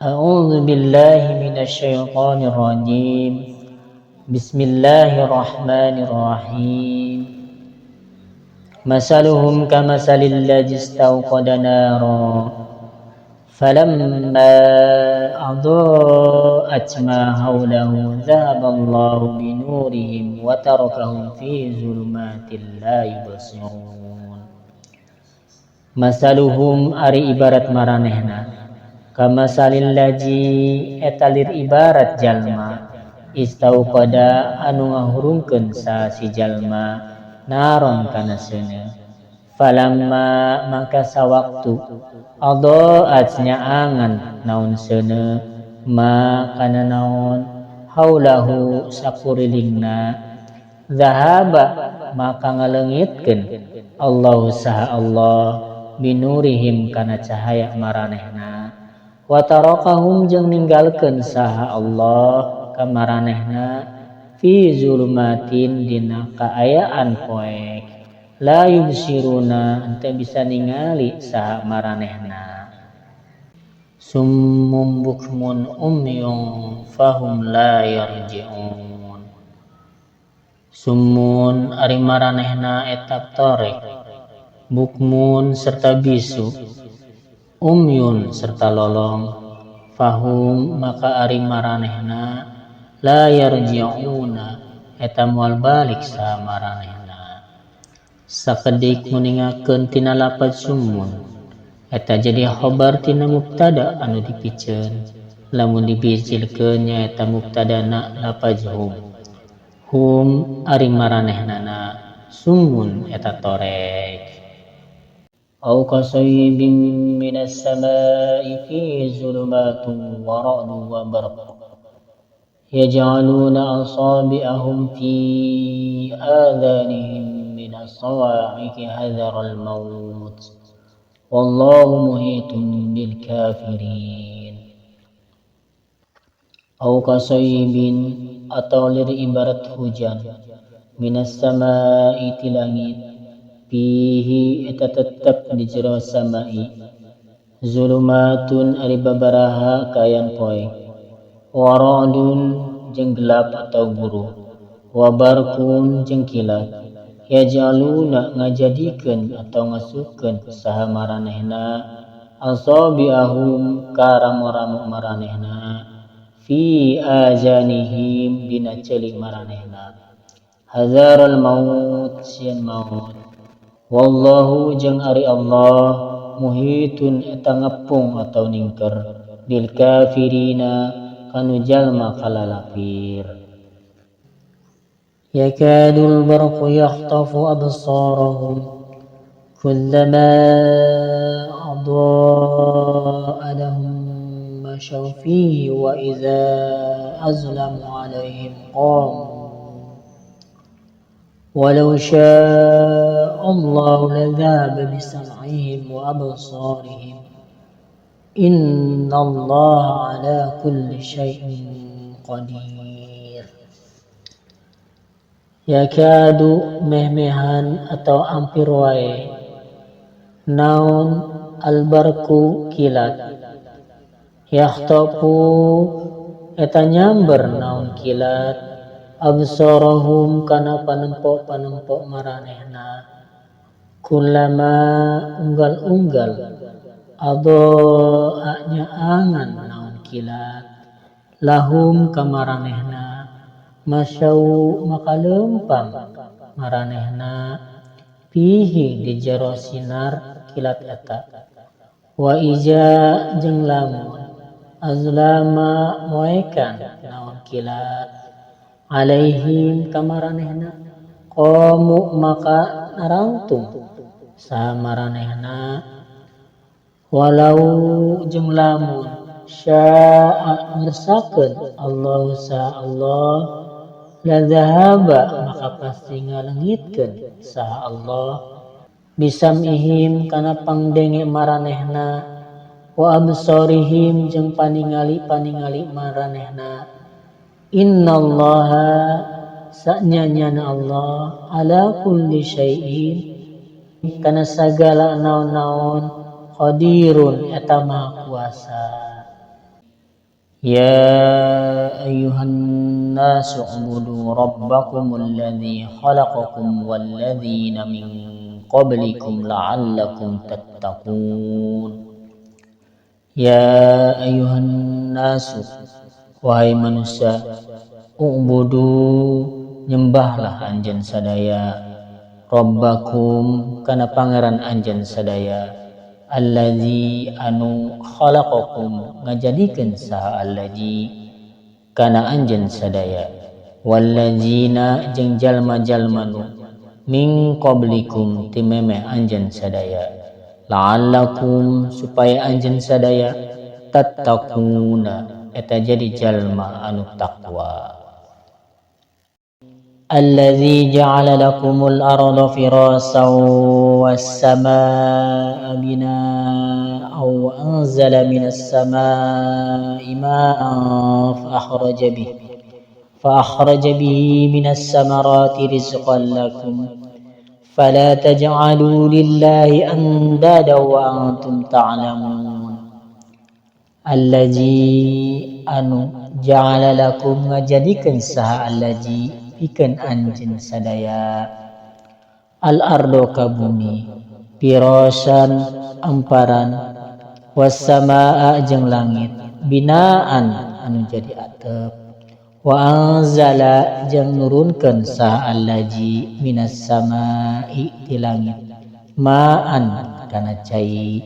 A'udzu billahi minasyaitonir rajim. Bismillahirrahmanirrahim. Masaluhum kamasalil ladzi istawqada nara falamma adaa'at ma hawlahu dhahaballahu binurihim wa tarakahum fi zulumatin la yubsirun. Masaluhum ari ibarat maranehna kamasalil ladzi eta lir ibarat jalma istauqada anu ngahurungkeun saha si jalma naron kana seuneu falamma mangka sawaktu adaat nyaangan naon seuneu ma kana naon haulahu sakurilingna zahaba maka ngaleungitkeun Allahu saha Allah binurihim kana cahaya maranehna wa tarakahum jeung ninggalkeun saha Allah ka maranehna fi zulumatin dina kaayaan poek la yubsiruna henteu bisa ningali saha maranehna. Summum bukmun umyun fahum la yarji'un. Summun ari maranehna eta torek, bukmun serta bisu, umyun serta lolong, fahum maka ari maranehna la yarji'una eta moal balik saha maranehna. Sakedik nguningakeun tina lapad summun eta jadi khobar tina mubtada anu dipiceun, lamun dibijilkeun nyaeta mubtadana lapad hum. Hum ari maranehnana summun eta torek. Au kasayyibin minas samaa'i fihi zulumatun wa ra'dun wa barq yaj'aluna asabi'ahum fi adhanihim minas sawa'iqi hadharal maut wallahu muhitun bil kafirin. Au kasayyibin atau lir ibarat hujan minas samaa'i ti langit fihi eta tetep di jero samai zulumatun ari babaraha kaayaan poek wa ra'dun jeung gelap atau buruh wa barqun jeung kilat yaj'aluna ngajadikeun atau ngasupkeun saha maranehna asabi'ahum ka ramo-ramo maranehna fi azanihim dina ceuli maranehna hazaral maut sieun maut. Wallahu jeung ari Allah muhitun eta ngepung atau ningker bil kafirina kanu jalma kalalapir. Yakadul barqu yakhtafu absarahum kullama adaa lahum masyaw fihi wa idza azlamu alaihim qamu walau syaa Allah ladzahaba bisam'ihim wa absarihim innallaha ala kulli syai'in qadir. Yakadu meh-mehan atau ampir wae naon albarku kilat yakhtafu eta nyamber naon kilat absarahum kana panempok-panempok maranehna kullama unggal-unggal adaa nyaangan naon kilat lahum ka maranehna masyau maka leumpang maranehna fihi di jero sinar kilat eta wa ija jeung lamun azlama moekan naon kilat alaihim ka maranehna qamu maka narangtung saha maranehna walau jeung lamun syaa ngersakeun Allahu saha Allah la zahaba maka pasti ngaleungitkeun saha Allah bisamihim kana pangdenge maranehna wa absarihim jeung paningali-paningali maranehna. Innallaha sanyanyana Allah ala kulli syai'in kana sagala naon-naon qadirun eta maha kuasa. Ya ayyuhan nasu ubudu rabbakumul ladzi khalaqakum wal ladzina min qablikum la'allakum tattaqun. Ya ayyuhan nasu, wahai manusia, ubudu nyembahlah anjeun sadaya, rabbakum kana pangeran anjeun sadaya, allazi anu khalaqakum ngajadikeun saha allazi kana anjeun sadaya, wallazina jeung jalma-jalma nu min qablikum ti memeh anjeun sadaya, la'allakum supaya anjeun sadaya tattaquna eta jadi jalma anu taqwa. Allazi ja'ala lakumul arda firasan was samaa'a binaa'a wa anzala minas samaa'i maa'an fa akhraja bihi minas samarati rizqan lakum fala taj'alu lillahi andada wa antum ta'lamun. Allazi anu ja'ala lakum ngajadikeun saha allazi pikeun anjeun sadaya al-ardo ka bumi pirasan amparan was-samaa jeung langit binaan anu jadi atep wa anzala jeung nurunkeun saha allazi minas samaa'i ti langit ma'an kana cai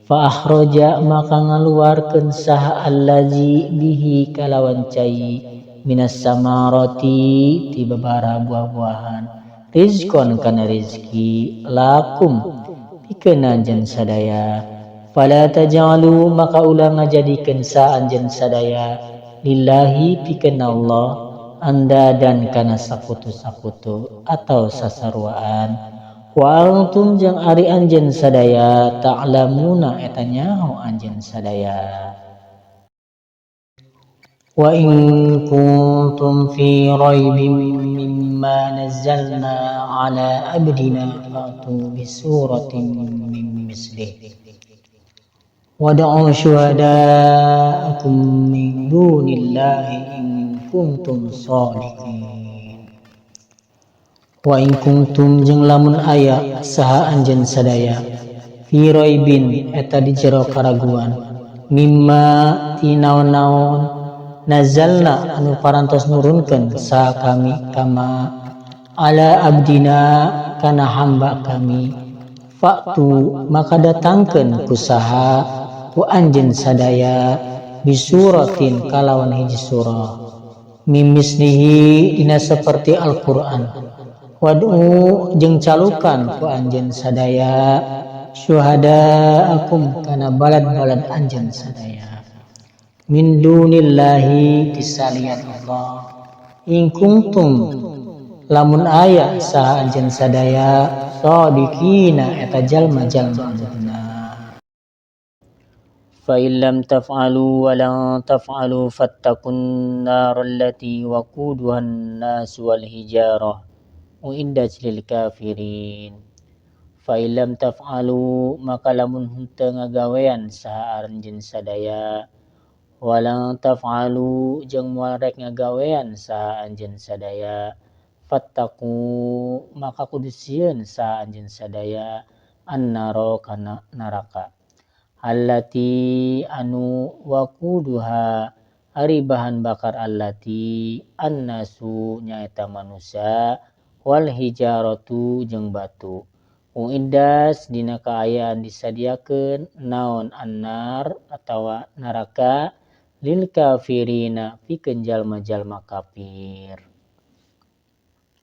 fa akhraja maka ngaluarkeun saha allazi bihi kalawan cai minas samarati ti babara buah-buahan rizqon kana rizki lakum pikeun anjeun sadaya fala taj'alu maka ulah ngajadikeun sa anjeun sadaya lillahi pikeun Allah andadan kana sakutu-sakutu atau sasaruaan wa antum jeung ari anjeun sadaya ta'lamuna eta nyaho anjeun sadaya. Wa in kuntum fi raibin mimma nazzalna ala abdina fa'tu bisuratin min mislihi wad'u syuhada'akum min dunillahi in kuntum shadiqin. Wa in kuntum jeung lamun aya saha anjeun sadaya fi raibin eta di jero karaguan mimma ti naon-naon nazalna anu parantos nurunkeun saha kami kama ala abdina kana hamba kami fa'tu maka datangkeun ku saha ku anjeun sadaya bisuratin kalawan hiji surah mimislihi dina saperti Al-Qur'an wad'u jeung calukan ku anjeun sadaya syuhada'akum kana balad-balad anjeun sadaya min dunillahi tisalian Allah in kuntum lamun aya saha anjeun sadaya shadiqina eta jalma-jalma anu bener. Fa in lam taf'alu wa lan taf'alu fattaqun nar allati waquduha an-nas wal hijarah uiddat lil kafirin. Fa in lam taf'alu maka lamun henteu ngagawean saha anjeun sadaya walang taf'alu jeung moal rek ngagawean saha anjeun sadaya fattaqu maka kudu sieun saha anjeun sadaya annaro kana neraka allati anu waquduha ari bahan bakar allati annasu nyaeta manusia wal hijaratu jeung batu uiddas dina kaayaan disadiakeun naon annar atawa neraka lil kafirina pikeun jalma-jalma kafir.